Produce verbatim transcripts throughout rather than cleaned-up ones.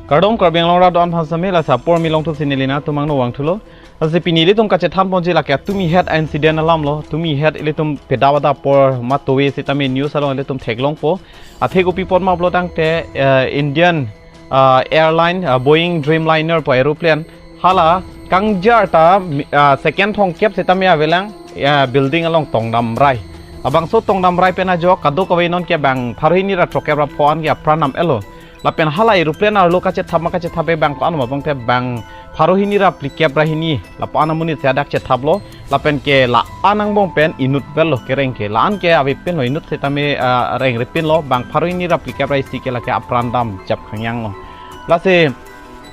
Kardom Karbi Anglong rat do-an aphan sitame, lasi apor mi longthu si neli nangtum angno vangthulo. Lasi pini ilitum kachethan ponji lake tumi het a-incident alam lo, tumi het ilitum pedawada apor ma towe sitame news along ilitum theklongpo. Athe kopi apot ma pulo tangte, eh, Indian, ah, airline, ah, Boeing Dreamliner pu aeroplane hala kangjar ta mi-, ah, second thomkep sitame avelang, ah, building along tongdamrai. Labangso tongdamrai pen ajok kadokave non ke bang pharo hini ra throkkep ra pho an ke apran dam-etlo. Lapen hala aeroplane arlo kachethap ma kachethap ke bang ko-an ma bang te bang pharo hini ra phlikep ra hini lapu-an amonit si hadak chethaplo. Lapen ke la-an angbong pen inut vel lo kereng ke. La-an ke avepinlo, inut sitame, ah, rengrepinlo, bang pharo hini ra phlikep ra isi ke lake apran damjap khangyang lo. Lasi,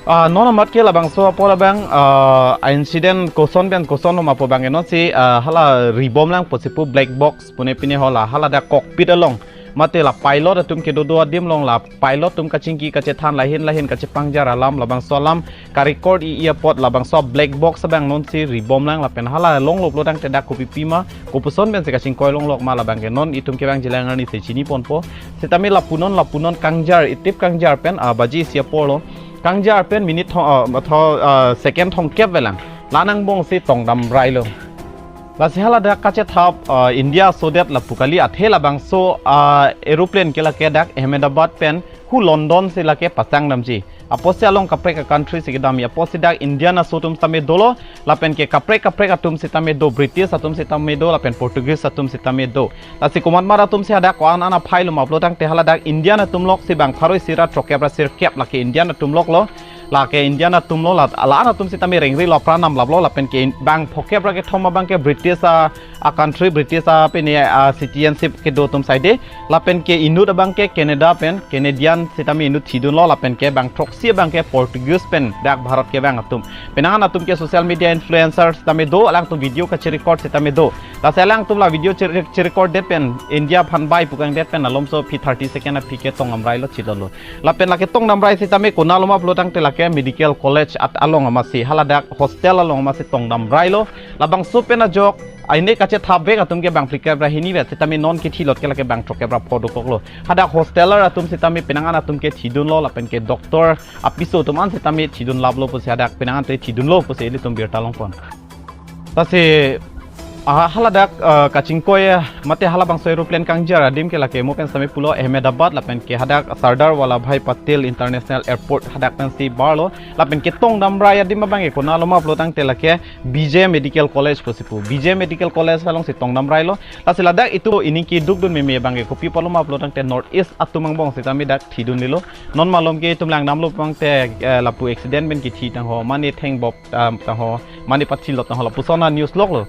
ah, non amat ke labangso apor abang, ah, a-incident koson pen koson lo ma pu bang ke non si, ah, hala ribom lang pusi pu black box pune pine hala, hala dak cockpit along mate la pilot atum kedo do adim along la pilot atum kachingki kachethan lahin lahin kachepangjar alam labangso alam ka-record i-i apot labangso black box abang non si ribom lang lapen hala longlo pulo tangte dak kopipi ma kopuson pen si kachingkoi longlok ma labang ke non itum kevangji lang arni si chini ponpo. Sitame lapu non lapu non kangjar itip kangjar pen, ah, baji isi apor lo. Kangjar pen minute thong, ah, tho, ah, second thomkep avelang. La-an angbong si tongdamrailo. Lasi hala dak kachethap, ah, India asodet lapu kali, athe labangso, ah, aeroplane ke lake dak Ahmedabad pen hu London si lake pasang damji. Apotsi along kaprek a-country si kedamji. Apotsi dak Indian aso atum sitame dolo, lapen ke kaprek kaprek atum sitame do, British atum sitame do, lapen Portuguese atum sitame do. Lasi komat mar atum si hadak ko-an an aphai lo ma pulo tangte hala dak Indian atum lok si bang pharo isi ra throkkep ra sirkep lake Indian atum lok lo. Lake Indian atum lo, la, la-an atum sitame rengrelo, apran damlaplo, lapen ke in-, bang phokep ra kethom abang ke British a, a-country, British a pine a-citizenship kedo atum side, lapen ke inut abang ke Canada pen, Canadian sitame inut thidunlo, lapen ke bang throksi abang ke Portuguese pen dak Bharat kevang atum. Penang an atum ke social media influencer sitame do, alangtum video kache-record sitame do. Lasi alangtum la video che-, che-record det pen India aphan bai pu kangdet pen alomso aphi thirty second aphi ke tongdamrailo, chidolo. Lapen lake tongdamrai sitame konat lo ma pulo tangte lake medical college at along amatsi, hala dak hostel along amatsi tongdamrailo. Labangso pen ajok aine kachethap vek atum ke bang phlikep ra hini vet sitame non kethilot ke lake bang throkkep ra pho dokoklo. Hadak hosteler atum sitame penang an atum ke thidunlo, lapen ke doctor apiso atum an sitame thidunlaplo pusi hadak penang an te thidunlo pusi ilitum birta longpon. Lasi, ah, hala dak, ah, kachingkoi, ah, mate halabangso aeroplane kangjar adim ke lake mo pen sitame pulo Ahmedabad lapen ke hadak Sardar Vallabhbhai Patel International Airport hadak pensi barlo, lapen ke tongdamrai adim abang ke konat lo ma pulo tangte lake B J Medical College pusi pu. B J Medical College alongsi tongdamrailo. Lasi ladak itum ining kedukdun meme abang ke kopi apot lo ma pulo tangte North East atum angbong sitame dak thidunlelo. Non malom ke itum langdamlo abang te, eh, lapu accident pen kethi tangho, mane thengbop, ah, tangho, mane pathilot tangho, lapuson a-news loklo.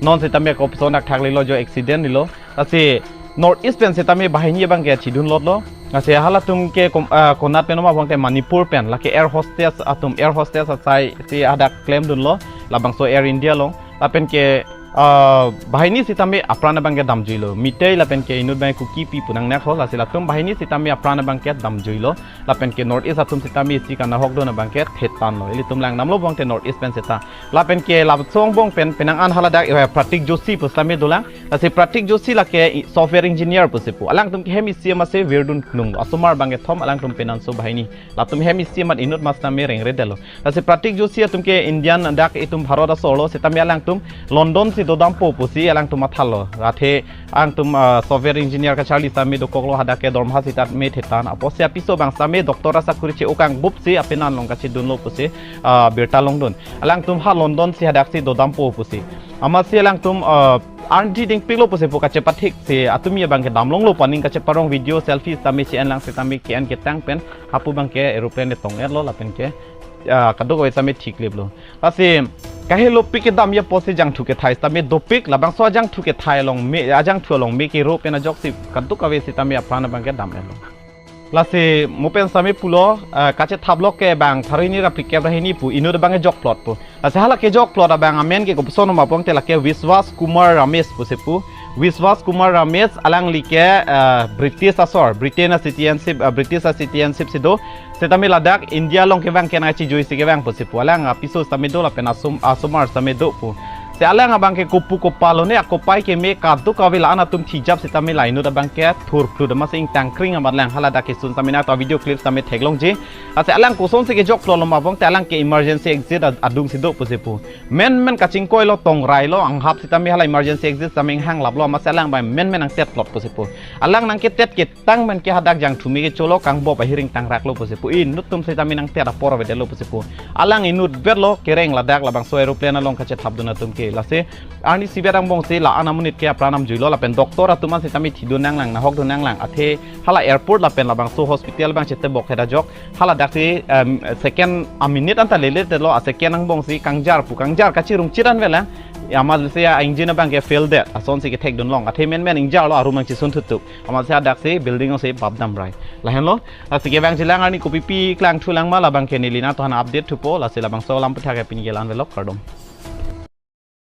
Non sitame kopuson dak thaklelo, jo accident lelo. Lasi North East pen sitame banghini abang ke thidunlotlo. Lasi halatum ke kom-, ah, konat pen ma abang te Manipur pen, lake air hostess atum, air hostess asai si hadak klemdunlo, labangso Air India along. Lapen ke, ah, banghini sitame apran abang ke damjuilo. Meitei lapen ke inut abang Kuki pi pu nangneklo, lasi latum banghini sitame apran abang ke damjuilo. Lapen ke North East atum sitame isi kanahokdun abang ke thetanlo. Ilitum langdamlo abang te North East pen seta. Lapen ke laso angbong pen penang an haladak, eh, Pratik Joshi pu sitame dolang. Lasi Pratik Joshi lake i-, software engineer pusi pu. Alangtum ke hem isi amatsi virdun klung. Asomar abang ke thom, alangtum penanso banghini. Latum hem isi amat inut mas sitame rengredetlo. Lasi Pratik Joshi atum ke Indian dak itum Bharat asor lo, sitame alangtum London si dodampo pusi alangtum mathalo. Athe alangtum, ah, software engineer kacharli sitame dokoklo, hadak ke dormaha sitame thetan. Apotsi apiso abang sitame doctor asakuri che-o kangbupsi apenan along kachedunlo pusi, ah, birta longdun. Alangtum ha London si hadaksi dodampo pusi. Amatsi alangtum, ah, arni dingpiklo pusi pu kachepathiksi atum abang ke damlonglo pu aning kacheparong, video selfie sitame che-en lang sitame ke-en ketang pen hapu abang ke aeroplane tong-etlo lapen ke, ah, kadokave sitame thikleplo. Lasi kahelo pik kedamji apotsi jangthu kethai sitame dopik, labangso ajangthu kethai along me, ajangthu along me kero pen ajoksi kadokave sitame apran abang ke dam-etlo. Lasi mo pen sitame pulo, ah, kachethap lok ke bang pharo hini ra phlikep ra hini pu inut abang ke jokplot pu. Lasi hala kejokplot abang amen ke kopuson ma pulote lake Vishwas Kumar Ramesh pusi pu. Vishwas Kumar Ramesh alangli ke, ah, British asor, Britain a-citizenship, ah, British a-citizenship si do. Sitame ladak India along kevang ke nangchijui si kevang pusi pu. Alang apiso sitame do lapen asum, asomar sitame do pu. Lasi alang abangke kopu kopalone akopai keme kadokave la-an atum thijap sitame la inut abangke thurklut amatsi ingtangkring amat lang, haladak kesun sitame nangtum video clip sitame theklongji. Lasi alang kosonsi kejok plot lo ma bong te alang ke emergency exit ad-, adungsi do pusi pu. Menmen kachingkoilo, tongrailo, anghap sitame hala emergency exit sitame inghang laplo, amatsi alang abang menmen angtet plot pusi pu. Alang nangketet ketang men ke hadak jangthumi kecholo, kangbop ahiring tangraklo pusi pu. Inut atum sitame nangtet apor avedetlo pusi pu. Alang inutvetlo kereng ladak labangso aeroplane along kachethapdun atum ke. Lasi arnisi vet angbongsi la-an amonit ke apran namjuilo, lapen doctor atum an sitame thidun nanglang, nahokdun nanglang. Athe hala airport lapen labangso hospital abang chetebok heda jok, haladaksi, em, second a minute anta lele telo, a second angbongsi kangjar pu, kangjar kachirung chiran velang. Amatsi a engine abangke fail det, asonsi kethekdun long. Athe menmen ingjarlo, arum nangchisun thutuk. Amatsi hadaksi building ose bap damrai. Lahenlo, lasi kevangjilang, arni kopipi klangthulang ma labangke neli nangtum aphan update thupo, lasi labangso alam aputhak ke pini ke la-an velok, kardom.